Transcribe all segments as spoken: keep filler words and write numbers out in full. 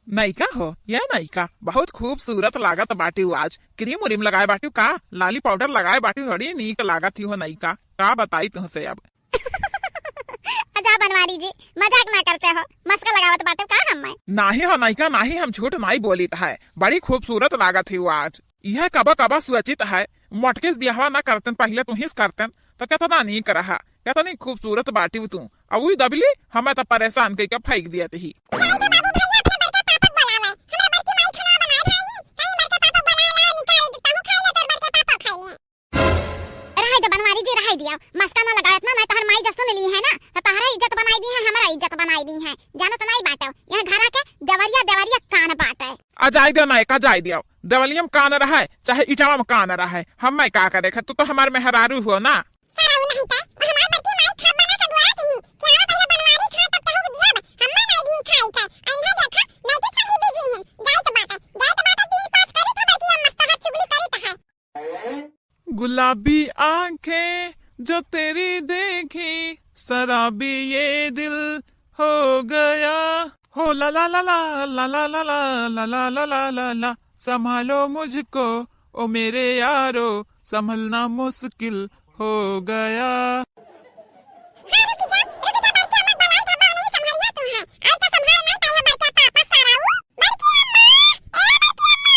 नइका हो, ये नइका, बहुत खूबसूरत लागत बाटिउ आज। क्रीम उरीम लगाए बाटिउ का? लाली पाउडर लगाए बाटिउ, बड़ी नीक लागत ही हो नइका। का बताई तुहसे अब। अच्छा बनवारी जी, मजाक ना करते हो, मस्का लगावत बाटे का हम मैं? नाही हो नइका, नाही, हम झूठ नाही बोलित है, बड़ी खूबसूरत लागत ही हो आज। यह कबा कबा सोचित है, मोटकी से बियाहवा ना करतेन, पहिले तुहिस करतेन, तो केतना नीक रहा, केतनी खूबसूरत बाटिउ तू। अउर दबली, हमें तो परेशान कइके फेंक दियत ही। जाए दे बाबू भैया, अपने बड़के पापा के बुलावे। हमरा बड़की माई खाना बनाए भाई, कहीं बड़के पापा बुलाए ला, निकाल दे, तहु खाई ले, तोर बड़के पापा खाई ले। रहाई दे बनवारी जी, रहाई दिया, मस्का ना लगावत ना, नहीं तोहर माई जब सुन ली है ना, तो तोहरा इज्जत बनाई दी है, हमरा इज्जत बनाई दी है। जानत नहीं बाटे, यहाँ घरा के देवरिया, देवरिया कान बाटे। आ जाए दे नइका, जाए दिया, देवलिया में कान रहे, चाहे इटावा में कान रहे, हमें का करे, तू तो हमार मेहरारू हो ना। सरऊ नहीं ते, वो हमार बड़की माई खाब बना के बुआत ही। क्या वो पहले बनवारी खा, तब तहु दिया बा। हम्मा नहीं भी खाई थे। अंधा देखा, नैतिक सब ही बिजी हैं। जाइत बाटे, जाइत बाटे, तीन पाँच करी तो बड़की अम्मा से तोहार चुगली करी तो है। गुलाबी आंखें जो तेरी देखी, शराबी ये दिल हो गया। हो ला ला ला ला, ला ला ला ला, ला ला ला ला ला ला, संभालो मुझको, ओ मेरे यारो, संभलना मुश्किल हो गया। हाँ, रुक जा, रुक जा, बड़के अम्मा बनाई का बा, नहीं संभालिया तू है। आई तो संभाल नहीं पाई हो बड़के पापा सरऊ। बड़के अम्मा, ए बड़के अम्मा।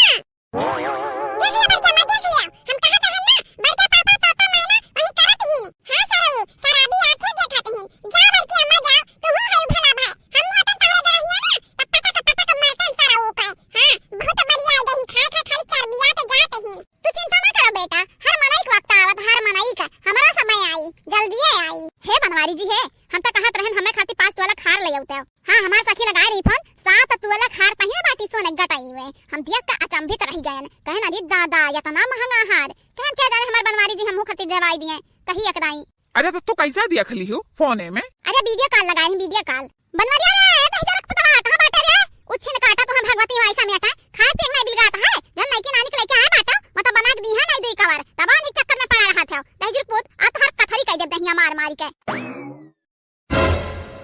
देख लिया बड़के अम्मा, देख लिया। हम कहा था ना, बड़के पापा, पापा मैना वही करत ही। हाँ सरऊ, शराबी आंखें देखत ही। जा बड़के अम्मा, जा, तू है भला भाई। हम होते तहरे जरा हिया ना, तब पटक, पटक मारते सरऊ का। हाँ, बहुत बढ़िया है, दही खाए, खाए, खाली चर्बिया तो जात ही। तू चिंता ना करो बेटा, हर मनई के वक्त आवत, हर मनई का, हमरा समय आई, जल्दिए आई। हे बनवारी जी हे, हम तो कहत रहन हमें खातिर पाँच तोला खार ले आउते। हाँ, हमार सखी लगाए रही फोन, सात तोला खार पहिने बाटी सोने गटाई में। हम देख के अचंभित रह गयन, कहन अरे दादा, इतना महंगा हार, कहन क्या जाने हमार बनवारी जी हमहू खातिर देवाई दिए, कही एक दाई। अरे तो तू कैसा देख लिहू फोने में? अरे वीडियो कॉल लगाए रही, वीडियो कॉल। बनवरिया रे, ए दहिजरक पुतवा, कहाँ बाटे रे? उच्छिन काटा तो हम भगवती माई समेटा, खाए पिए नहीं बिलगात है। जब नइकी नानी के लेके आए बाटा, मतलब बना के दी है नहीं दुई कवर। तब आने चक्कर में पड़ा रहा था। दहिजरक पुत, आ तोहर कथरी कह दे दहिया मार मारी के।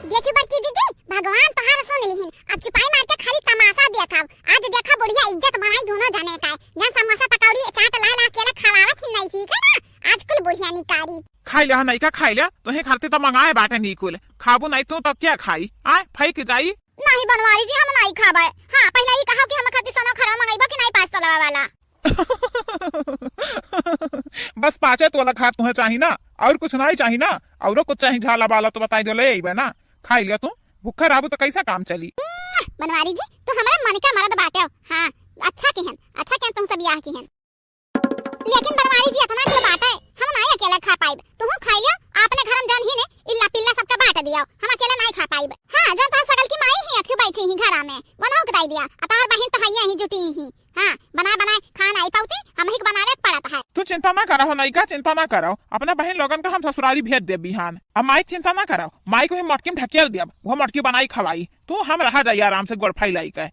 देखी बड़की दीदी, भगवान तोहार सुन लिहिन। अब चुपाई मार के खाली तमाशा देखब। आज देखा बुढ़िया इज्जत बनाई दोनों जने का। जन समोसा पकौड़ी चाट ला ला के खवावत ही नहीं ठीक है ना? आज कुल बुढ़िया निकारी। खाई ले, हाँ, नइका खाई ले, तोहे खातिर तो मंगाए बाटे निकुल, खाबू नहीं तू तो क्या खाई, आए, फेंक जाई। नहीं बनवारी जी, हम नहीं खाबे। हाँ, पहले ही कहो कि हम खातिर सोना खरवा मंगाइबो कि नहीं पाँच तोला वाला। बस पाँचे तोला खार तुहे चाही ना, और कुछ नहीं चाही ना, औरो कुछ चाही झाला बाला तो बताई दे ले अइबे ना, खाई ले तू, भूखा रहबू तो कैसा काम चली। बनवारी जी, तू हमारे मन के मर्द बाटे हो। हाँ, अच्छा किहन, अच्छा किहन तुमसे बियाह किहन। लेकिन बनवारी जी, इतना के बात है, हम ना अकेला खा पाइब। तुहू खाई लियो, अपने घर में जौन ही ने इल्ला पिल्ला सबका बांट दियो, हम अकेला नहीं खा पाइब। हाँ, जौन तोहर सगल की माई ही अखियो बैठी ही घरा में, वनहु के दाई दिया, आ तोहर बहिन तो हइये ही जुटी ही। हाँ, बनाए बनाए खा नहीं पाउती, हम ही के बनावे के पड़त है। तू चिंता ना करो, नइका चिंता ना करो, अपना बहिन लोगन का हम ससुरारी भेज देब बिहान। अब माई के चिंता ना करो, माई को ही मटकी में ढकेल देब, वो मटकी बनाई खवाई, तू हम रहा जाई आराम से गोड़ फैलाई के।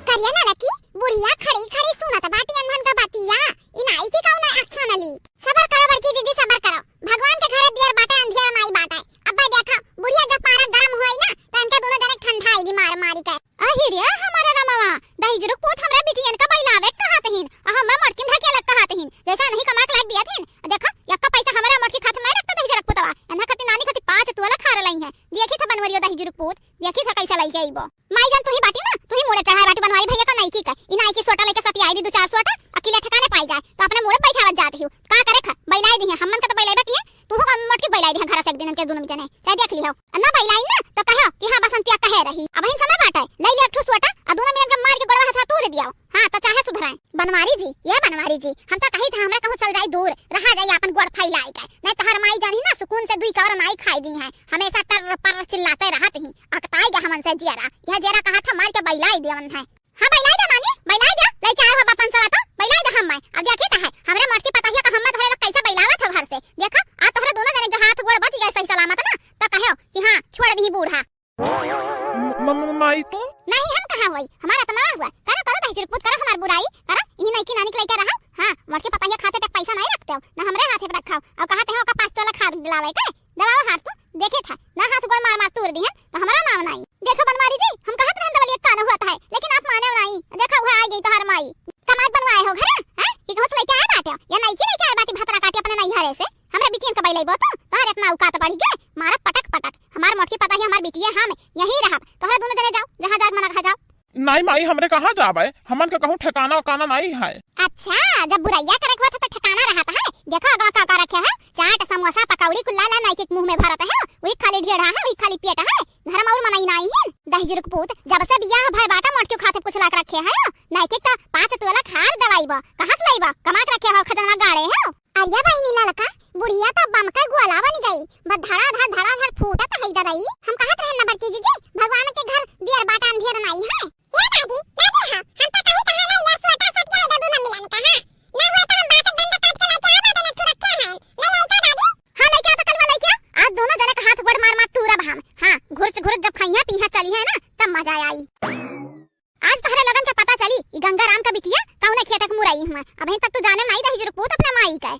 करिया लाला की बुढ़िया खड़ी खड़ी सुनत बाटी अनधन का बतिया। ई नाई की कौन action ली? सबर करो बड़की दीदी, सबर करो। भगवान के घरे दियर बाटे, अंधिया नाई बाटे। अब भाई देखा, बुढ़िया जब पारा गरम होई ना, तो इनके दोनों जने ठंडा आई दी मार मारी के। अहि रे हमारा रमवा, दहिजरुक पूत हमरा बिटियन का बैलावे कहत हिन, आ हमें मटकिन ढकेला कहत हिन। जैसा नहीं कमा के लाग दिया थिन, देखा, यक्का पैसा हमरा मटकी खात नहीं रखता दहिजरुक पूतवा। एन्हा खातिर नानी खातिर पाँच तोला खार लई है। देखी था बनवरियो दहिजरुक पूत, देखी था कैसा लई के आईबो। माई जान तू ही बाटी ना, तू ही मुड़े चढ़ाए बाटी बनवारी भैया का नाइकी का। ई नाइकी सोटा लेके सटी आई दी दो चार सोटा, अकेले ठिकाने पाई जाए, तो अपने मुड़े बैठावत जात ही। का करे खा, बैलाई दी है, हमन का तो बैलाइबे की है, तू हो मोटकी बैलाई दी है घर से एक दिन के दोनों जने, चाहे देख लियो। आ ना बैलाई ना, तो कहो कि हाँ बसंतिया कहे रही। अब हिन समय बाटे, ले ले एक ठो सोटा, आ दोनों मिलन के मार के गोड़वा हाथ तोड़ दियो। हाँ, तो चाहे सुधराए। बनवारी जी, ये बनवारी जी, हम तो कही था हमरा कहूँ चल जाई दूर, रहा जाई अपन गोड़ फैलाई के। नहीं तो हर माई जानी ना सुकून से दुई कवर नाई खाई दी है, हमेशा टर पर चिल्लाते रहत ही। अकताई गा हमन से जियरा, यह जेरा कहा था मार के बैलाई देवन है। हाँ, बैलाई दे नानी, बैलाई दे, लेके आए हो बापन से तो, बैलाई दे हम मैं। अब देखी तो है, हमरे मोटकी पतहिया का हम मैं तोहरे लोग कैसे बैलावत हो घर से। देखा, आ तोहरे दोनों जने के हाथ गोड़ बच गए सही सलामत ना, तो कहो कि हाँ, छोड़ दी बूढ़ा। म-, म-, माई तू? नहीं, हम कहाँ हुई, हमारा तो ना हुआ। करो, करो, दहिजर पूत, करो हमार बुराई, करो, यही नइकी नानी के लेके रहो। हाँ, मोटकी पतहिया खाते पे पैसा नहीं रखते हो, ना हमरे हाथे पे रखा हो, और कहते हो का पाँच तोला खाद दिलावे के, दबाओ हाथ तू, देखे था, ना हाथ गोड़ मार मार तोड़ दी है, तो हमारा नाम नहीं। देखो बनवारी जी, हम कहत रहन दवलिया कान हुआ था, नाई माई, हमरे कहाँ जाबे, हमन के कहूँ ठिकाना उकाना नाई है। अच्छा, जब बुरइया करे के होत है तो ठिकाना रहत है। देखो अगवा का का रखे है, चाट, समोसा, पकौड़ी कुल ला ला नाई के मुँह में भरत है, वही खाली ढेढ़ा है, वही खाली पेट है। घर में और मनई नाई है। दहिजर के पूत, जब से बियाह भय बाटा मोट क्यों खाते कुछ लाक रखे है, नाई के तो पाँच तोला खार दवाई बा, कहाँ से लाई बा, कमा के रखे हो, खजाना गाड़े है। अरे बहिनी ललका, बुढ़िया तो बम के गोला बन गई, बस धड़ाधड़ धड़ाधड़ फूटत है ददई। हम कहत रहन न बड़की जीजी, भगवान के घर दियर बाटा अंधेर नाई है। ए दादी, दादी हाँ, हम तो कहीं कहाँ ले ले सोटा सट के आएगा दोनों मिलन का, हाँ। ना हुआ तो हम बांस डंडा काट के लेके आ बाटे न तू रखे हैं। ले आई का दादी? हाँ, लेके आ तो कल वो लेके आ। आज दोनों जने का हाथ गोड़ मार मार तूरब हम। हाँ, घुरच घुरच जब खइया पीहा चली है ना, तब मजा आई। आज तहरे लोगन के पता चली, ई गंगाराम का बिटिया कौने खेत के मुरई हुआ। अबहीं तक तू जाने नाई रही, रुकपूत अपने माई के।